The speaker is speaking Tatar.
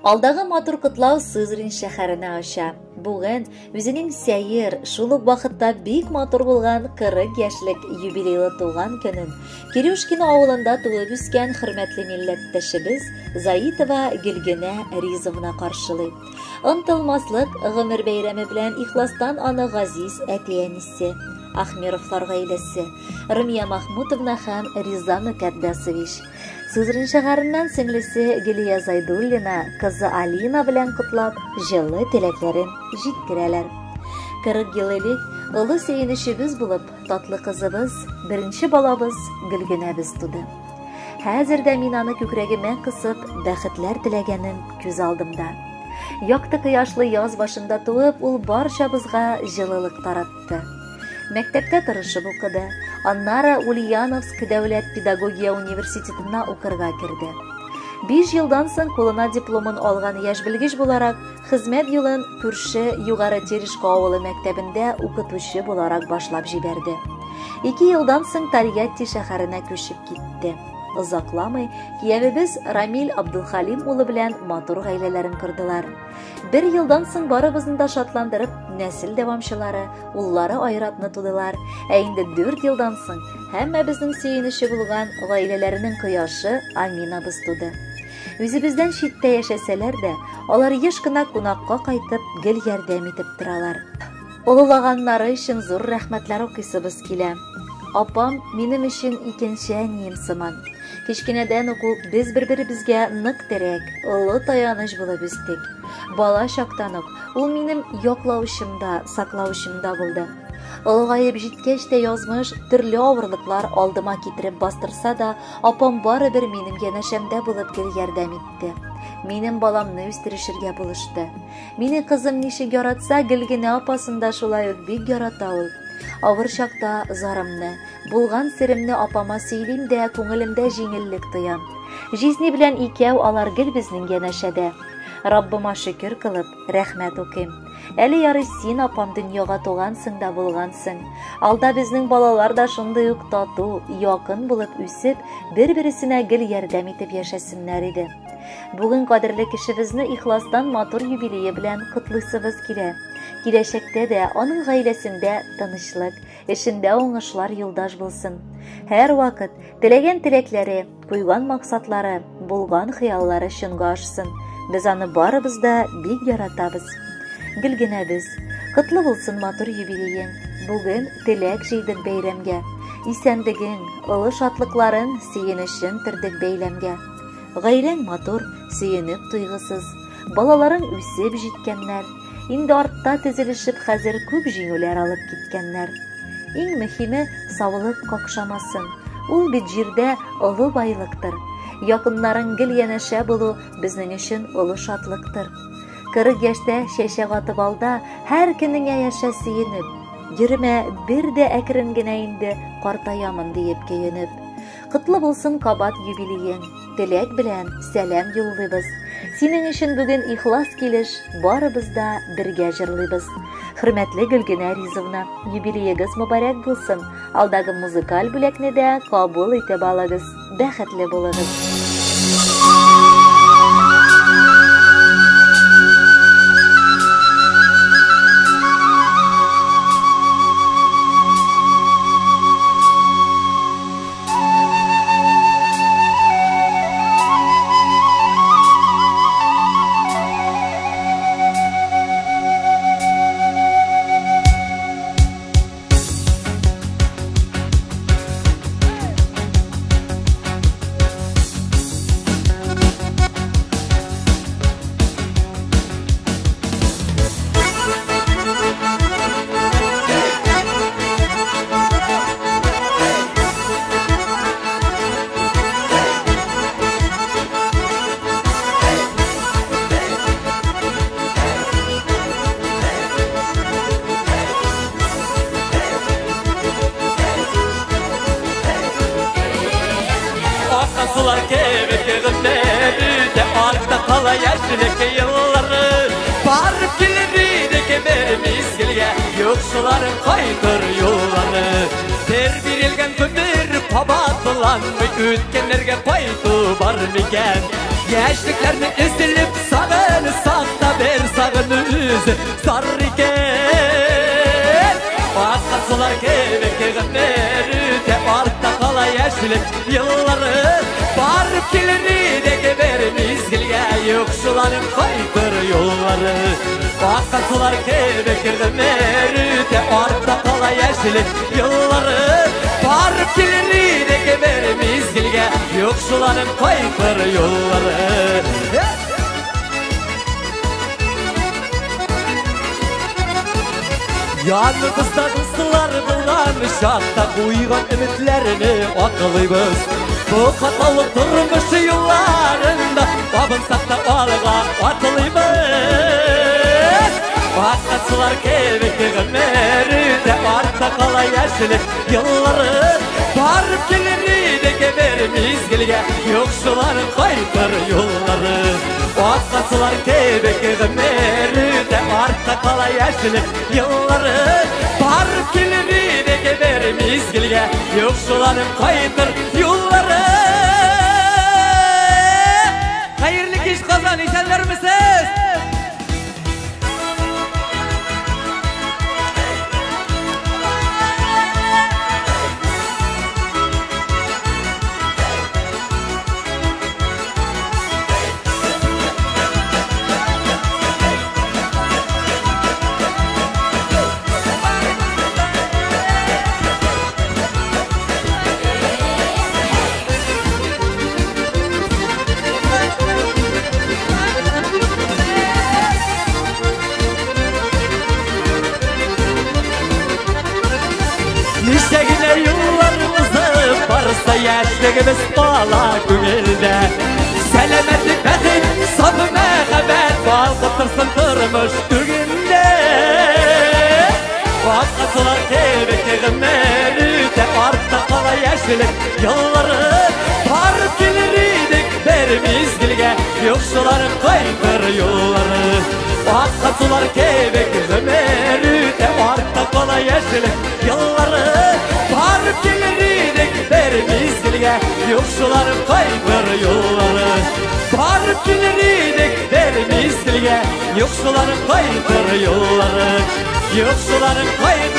Алдагы матур котлау Сызрань шәһәренә оча. Бүген үзенең сәер, шул ук вакытта бик матур булган 40 яшьлек юбилейлы туган көнен Кирюшкино авылында туып үскән хөрмәтле милләттәшебез Заитова Гөлгенә Ризовна каршылый. Онытылмаслык гомер бәйрәме белән ихластан аны газиз әти-әнисе, Ахмеровлар гаиләсе, Румия Махмутовна һәм Риза Мөкаддәсович, Сызрань шәһәреннән сеңлесе Гөлия Зайдуллина кызы Алина белән котлап, җылы теләкләрен җиткерәләр. 40 ел элек олы сөенечебез булып, татлы кызыбыз, беренче балабыз Гөлгенәбез туды. Хәзер дә мин аны күкрәгемә кысып, бәхетләр теләгәнем күз алдымда. Якты кояшлы яз башында туып, ул барчабызга җылылык таратты. Мәктәптә тырышып укыды. Аннары Ульяновск дәүләт педагогия университетына укырга керде. 5 елдан соң кулына дипломын алган яшь белгеч буларак, хезмәт юлын күрше Югары Терешко авылы мәктәбендә укытучы буларак башлап җибәрде. 2 елдан соң Тольятти шәһәренә күчеп китте. Озакламый киявебез Рамил Абдулхалим улы белән матур гаиләләрен кордылар. Бер елдан соң барыбызны да шатландырып, нәсел дәвамчылары, уллары Айратны тудылар. Ә инде 4 елдан соң һәммәбезнең сөенече булган гаиләләренең кояшы Аминабыз туды. Үзебездән читтә яшәсәләр дә, алар еш кына кунакка кайтып, гел ярдәм итеп торалар. Олылаганнары өчен зур рәхмәтләр укыйсыбыз килә. Апам минем өчен икенче әнием сыман. Кечкенәдән үк ул без бер-беребезгә нык терәк, олы таяныч булып үстек. Бала чактан ук ул минем яклаучым да, саклаучым да булды. Олыгаеп җиткәч тә язмыш төрле авырлыклар алдыма китереп бастырса да, апам барыбер минем янәшәмдә булып гел ярдәм итте. Минем баламны үстерешергә булышты. Мине кызым ничек яратса, Гөлгенә апасын да шулай ук бик ярата ул. Авыр чакта зарымны, булган серемне апама сөйлим дә, күңелемдә җиңеллек тоям. Җизни белән икәү алар гел безнең янәшәдә. Раббыма шөкер кылып, рәхмәт укыйм. Әле ярый син, апам, дөньяга тугансың да булгансың. Алда безнең балалар да шундый ук тату, якын булып үсеп, бер-бересенә гел ярдәм итеп яшәсеннәр иде. Бүген кадерле кешебезне ихластан матур юбилее белән котлыйсыбыз килә. Киләчәктә дә аның гаиләсендә тынычлык, эшендә уңышлар юлдаш булсын. Һәр вакыт теләгән теләкләре, куйган максатлары, булган хыяллары чынга ашсын. Без аны барыбыз да бик яратабыз. Гөлгенәбез, котлы булсын матур юбилеең. Бүген теләк җыйдык бәйрәмгә. Исәнлегең, олы шатлыкларын, сөенечен төрдек бәйләмгә. Гаиләң матур, сөенеп туйгысыз. Балаларың үсеп җиткәннәр. Инде артта тезелешеп хәзер күп җиңүләр алып киткәннәр. Иң мөһиме саулык какшамасын. Ул бит җирдә олы байлыктыр. Якыннарың гел янәшә булу безнең өчен олы шатлыктыр. 40 яшьтә чәчәк атып алда, һәр көнеңә яшә сөенеп. Йөрмә бер дә әкрен генә инде картаямын диеп көенеп. Котлы булсын кабат юбилеең. Теләк белән сәлам юллыйбыз. Синең өчен бүген ихлас килеш барыбыз да бергә җырлыйбыз. Хөрмәтле Гөлгенә Ризовна, юбилеегыз мөбарәк булсын. Алдагы музыкаль бүләкне дә кабул итеп алыгыз. Бәхетле булыгыз. Сулар кебек гомер үтә, артта кала яшьлек еллары. Барып килер идек бер мизгелгә, юкчыларың кайтыр юллары. Бер бирелгән гомер кабатланмый, үткәннәргә кайту бар микән? Яшьлекләрне өзелеп сагынып тагын үзе зар икән. Аккан сулар кебек гомер үтә, артта кала яшьлек еллары. Барып килер идек бер мизгелгә, юкчыларның кайтыр юллары. Аккан сулар кебек гомер үтә, артта кала яшьлек еллары. Барып килер идек бер мизгелгә, юкчыларның кайтыр юллары. Yanımızda dostlar булган чакта куйган өметләрне аклыйбыз. Бу катлаулы тормыш юлларында абынсак та алга атлыйбыз. Аккан сулар кебек гомер үтә, артта кала яшьлек еллары. Барып килер идек бер мизгелгә, юкчыларның кайтыр юллары. Аккан сулар кебек гомер үтә, артта кала яшьлек еллары. Барып килер идек бер мизгелгә, юкчыларның кайтыр юллары. Хәерле кич, Казан, исәннәрмесез? Ничә генә юллар узып барса, яшьлегебез кала күңелдә. Сәламәтлек, бәхет, саф мәхәббәт балкып торсын тормыш күгендә. Аккан сулар кебек гомер үтә, артта кала яшьлек еллары. Барып килер идек бер мизгелгә, юкчыларның кайтыр юллары. Аккан сулар кебек гомер үтә, артта кала яшьлек еллары. Барып килер идек бер мизгелгә, юкчыларның кайтыр юллары. Барып килер идек бер мизгелгә, юкчыларның кайтыр юллары. Юкчыларның кайтыр